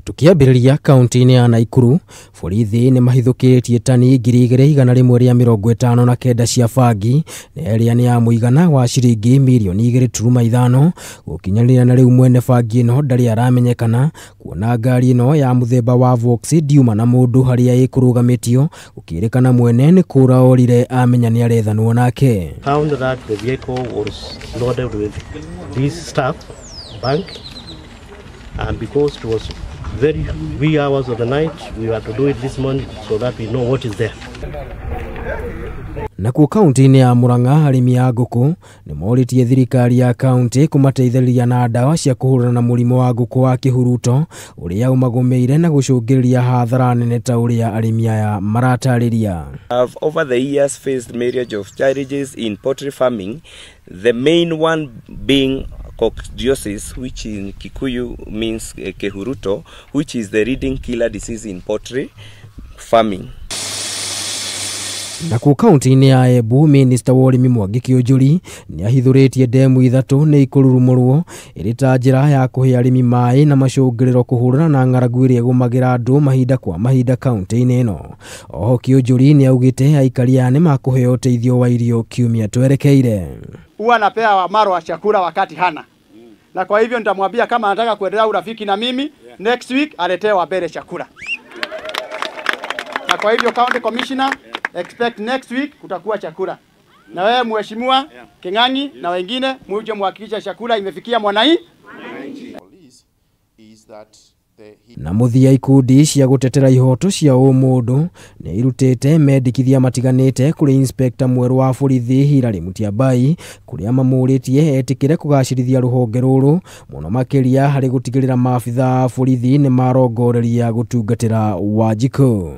Tukiambĩrĩria kaunti-inĩ ya Naikuru, borithi nĩ mahithũkĩtie tani 2159 cia bangi na ĩrĩa nĩ ya mũigana wa ciringi mirioni 2.5. Gũkinyanĩria na rĩu mwene bangi ĩno ndarĩ aramenyekana, kuona ngari ĩno ya mũthemba wa Vox ndiuma na mũndũ harĩa ĩkũrũgamĩtio, gũkĩrĩkana mwene nĩ kũra orire amenya nĩ arethanwo nake. Found that the vehicle was loaded with this stuff, bank, and because it was very wee hours of the night, we had to do it this morning so that we know what is there. Nakuo kaunti-inĩ ya Murang'a, arĩmi a ngũkũ nĩ morĩtie thirikari ya kaunti kũmateithĩrĩria na ndawa cia kũhũrana na mũrimũ wa ngũkũ wa kĩhuruto ũrĩa ũmagũmĩire na gũcũngĩrĩria hathara nene ta ũrĩa arĩmi aya maratarĩria. I've over the years faced myriad of challenges in poultry farming, the main one being coccidiosis, which in Kikuyu means kehuruto, which is the leading killer disease in poultry farming. Nakuo kaunti-inĩ ya Embu, minista wa ũrĩmi Mwangi Kĩũnjũri nĩ ahithũrĩtie ndemu 3 nĩ ikũrurumũrwo ĩrĩ ta njĩra ya kũhe arĩmi maĩ na macũngĩrĩro kũhũrana na ng'aragu ĩrĩa ĩgũmagĩra andũ mahinda kwa mahinda kaunti-inĩ ĩno. Oho Kĩũnjũri nĩ augĩte aikari aya nĩ makũheo ũteithio wa irio kiumia twerekeire. Huwa anapea Wamarwa chakula wakati hana, na kwa hivyo nitamwambia kama anataka kuendelea urafiki na mimi, next week aletee Wabere chakula. Na kwa hivyo county commissioner, expect next week kutakuwa chakula. Na wewe mheshimiwa King'ang'i na wengine muje muhakikishe chakula imefikia mwananchi. Na mũthia, ikundi cia gũtetera ihoto cia ũmũndũ nĩ irutĩte mendekithia matiganĩte kũrĩ inspector mwerũ wa borithi Hilary Mutyambai, kũrĩa mamũrĩtie etĩkĩre kũgacĩrithia rũhonge rũrũ mũno makĩria harĩ gũtigĩrĩra maabitha a borithi nĩ marongoreria gũtungatĩra Wanjikũ.